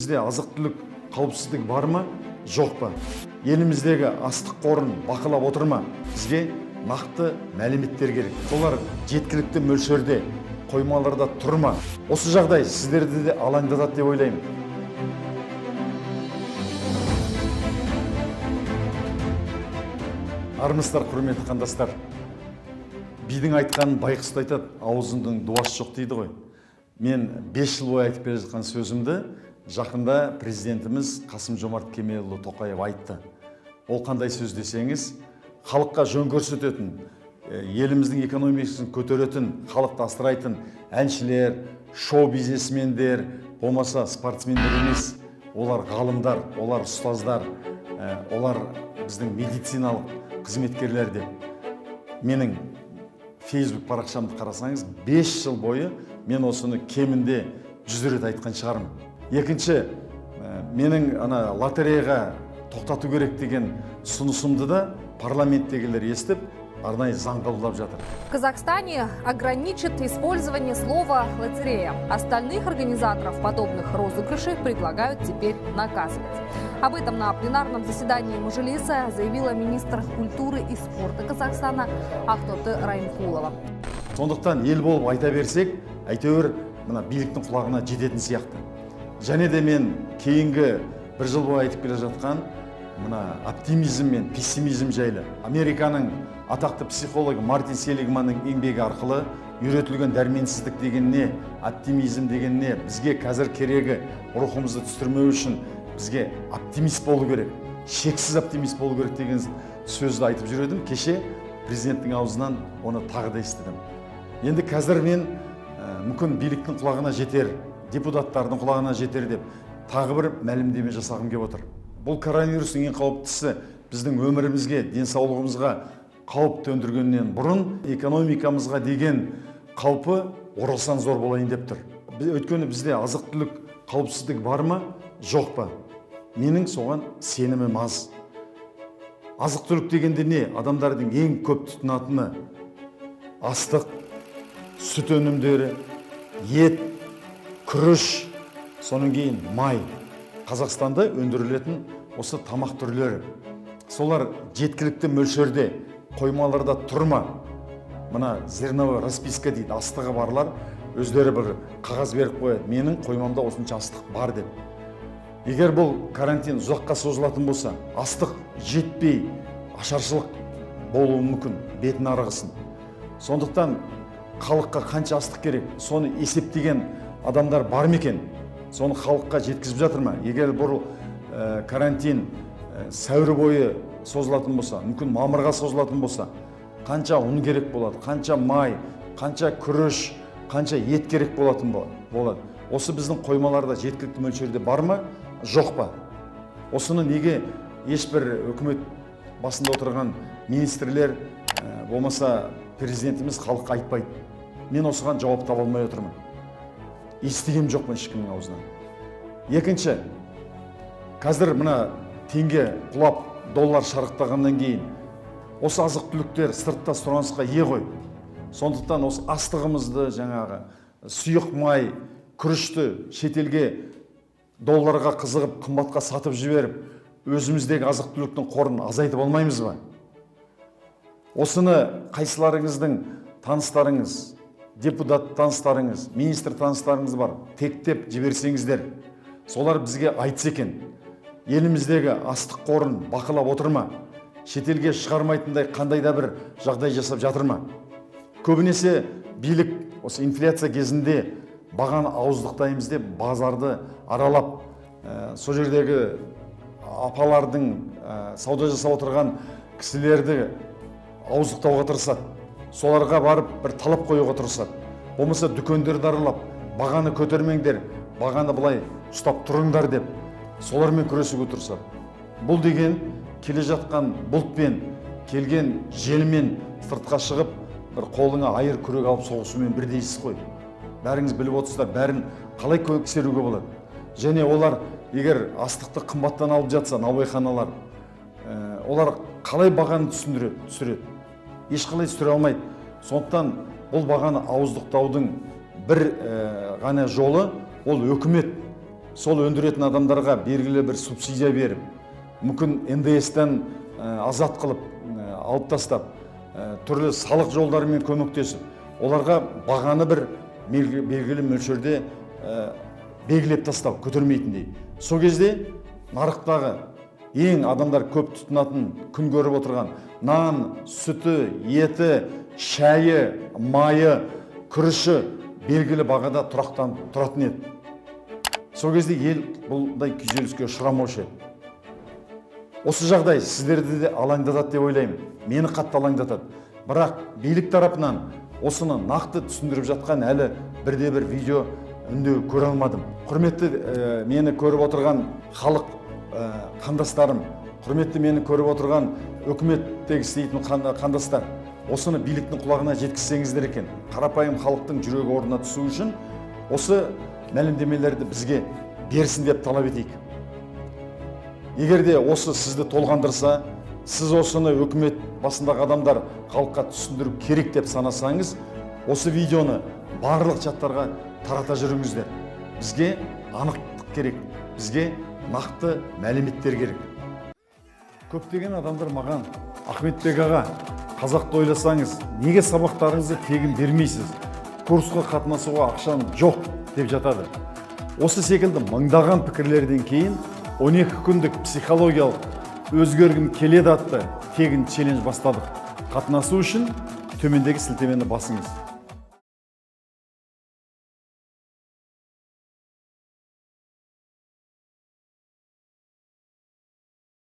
Бізде азық-түлік қауіпсіздігі бар ма, жоқ па? Еліміздегі астық қорын бақылап отыр ма? Бізге нақты мәліметтер керек. Солар жеткілікті мөлшерде қоймаларда тұр ма? Осы жағдай сіздерді де алаңдатады деп ойлаймын. Армысыздар, құрметті қандастар. Бидің айтқанын байқұс та айтады, аузының дуасы жоқ дейді ғой. Мен 5 жыл бойы айтып келе жатқан сөзімді жақында президентіміз Қасым Жомарт Кемелұлы Тоқаев айтты. Ол қандай сөз десеңіз, халыққа жөн көрсететін, еліміздің экономикасын көтеретін, халықты асырайтын әншілер, шоу бизнесмендер, болмаса спортсмендер емес, олар ғалымдар, олар ұстаздар, олар біздің медициналық қызметкерлер деп. Менің Facebook парақшамды қарасаңыз, 5 жыл бойы мен осыны кемінде 100 рет айтқан шығармын. Екінші, менің ана лотереяға тоқтату керек деген ұсынысымды да парламенттегілер естіп, арнайы заң қабылдап жатыр. В Казахстане ограничат использование слова «лотерея». Остальных организаторов подобных розыгрышей предлагают теперь наказывать. Об этом на пленарном заседании Мажилиса заявила министр культуры и спорта Казахстана Актоты Раймкулова. Сондықтан ел болып айта берсек, әйтеуір мына биліктің құлағына жететін сияқты. Және де мен кейінгі бір жыл бойы айтып келе жатқан мына оптимизм мен пессимизм жайлы Американың атақты психологы Мартин Селигманның еңбегі арқылы үйретілген дәрменсіздік деген не, оптимизм деген не, бізге қазір керегі рухымызды түсірмеу үшін бізге оптимист болу керек, шексіз оптимист болу керек деген сөзді айтып жүр едім. Кеше президенттің аузынан оны тағы да естідім. Енді қазір мен мүмкін биліктің құлағына жетер, депутаттардың құлағына жетер деп тағы бір мәлімдеме жасағым келіп отыр. Бұл коронавирустың ең қауіптісі біздің өмірімізге, денсаулығымызға қауіп төндіргеннен бұрын экономикамызға деген қаупі орасан зор болайын деп тұр. Өйткені бізде азық-түлік қауіпсіздігі бар ма, жоқ па? Менің соған сенімім аз. Азық-түлік дегенде не? Адамдардың ең көп тұтынатыны астық, сүт өнімдері, ет, күріш, содан кейін май. Қазақстанда өндірілетін осы тамақ түрлері. Солар жеткілікті мөлшерде қоймаларда тұр ма? Мына зерновой расписка дейді, астығы барлар өздері бір қағаз беріп қояды, менің қоймамда осынша астық бар деп. Егер бұл карантин ұзаққа созылатын болса, астық жетпей ашаршылық болуы мүмкін, бетін арығысын. Сондықтан халыққа қанша астық керек, соны есептеген адамдар бар ма екен? Соны халыққа жеткізіп жатыр ма? Егер бұл карантин сәуір бойы созылатын болса, мүмкін мамырға созылатын болса, қанша ұн керек болады, қанша май, қанша күріш, қанша ет керек болатын болады? Осы біздің қоймаларда жеткілікті мөлшерде бар ма, жоқ па? Осыны неге ешбір үкімет басында отырған министрлер, болмаса президентіміз халыққа айтпайды? Мен осыған жауап таба алмай отырмын. Естіген жоқпын ешкімнің аузынан. Екінші, қазір мына теңге құлап, доллар шарықтағаннан кейін осы азық түліктер сыртта сұранысқа ие ғой. Сондықтан осы астығымызды, жаңағы сұйық май, күрішті шетелге долларға қызығып қымбатқа сатып жіберіп, өзіміздегі азық түліктің қорын азайтып алмаймыз ба? Осыны қайсыларыңыздың таныстарыңыз, депутат таныстарыңыз, министр таныстарыңыз бар, тектеп жіберсеңіздер, солар бізге айтса екен, еліміздегі астық қорын бақылап отыр ма, шетелге шығармайтындай қандай да бір жағдай жасап жатыр ма? Көбінесе билік осы инфляция кезінде бағаны ауыздықтаймыз деп базарды аралап, сол жердегі апалардың, сауда жасап отырған кісілерді ауыздықтауға тырысады, соларға барып бір талап қоюға тырысады, болмаса дүкендерді аралап, бағаны көтермеңдер, бағаны былай ұстап тұрыңдар деп солармен күресуге тырысады. Бұл деген келе жатқан бұлтпен, келген желмен сыртқа шығып, бір қолыңа айыр күрек алып соғысумен бірдей іс қой. Бәріңіз біліп отырсыздар, бәрін қалай көксеруге болады. Және олар егер астықты қымбаттан алып жатса, наубайханалар, олар қалай бағаны түсіндіреді, түсіреді? Ешқалай түсіре алмайды. Сондықтан бұл бағаны ауыздықтаудың бір ғана жолы ол өкімет Сол өндіретін адамдарға белгілі бір субсидия беріп, мүмкін НДС-тен азат қылып, алып тастап, түрлі салық жолдарымен көмектесіп, оларға бағаны бір белгілі мөлшерде белгілеп тастау, көтермейтіндей. Сол кезде нарықтағы ең адамдар көп тұтынатын, күн көріп отырған нан, сүті, еті, шайы, майы, күріші белгілі бағада тұрақтанып тұратын еді. Сол кезде ел бұндай күйзеліске ұшырамаушы еді. Осы жағдай сіздерді де алаңдатады деп ойлаймын, мені қатты алаңдатады. Бірақ билік тарапынан осыны нақты түсіндіріп жатқан әлі бірде бір видео үндеу көре алмадым. Құрметті мені көріп отырған халық, қандастарым, құрметті мені көріп отырған үкіметтегі істейтін қандастар, осыны биліктің құлағына жеткізсеңіздер екен. Қарапайым халықтың жүрегі орнына түсу үшін осы мәлімдемелерді бізге берсін деп талап етейік. Егер де осы сізді толғандырса, сіз осыны үкімет басындағы адамдар халыққа түсіндіру керек деп санасаңыз, осы видеоны барлық чаттарға тарата жүріңіздер. Бізге анықтық керек, бізге нақты мәліметтер керек. Көптеген адамдар маған: «Ахметбек аға, қазақты ойласаңыз, неге сабақтарыңызды тегін бермейсіз? Курсқа қатынасуға ақшам жоқ», – деп жатады. Осы секілді мыңдаған пікірлерден кейін 12 күндік психологиялық «Өзгергім келеді» атты тегін челлендж бастадық. Қатынасу үшін төмендегі сілтемені басыңыз.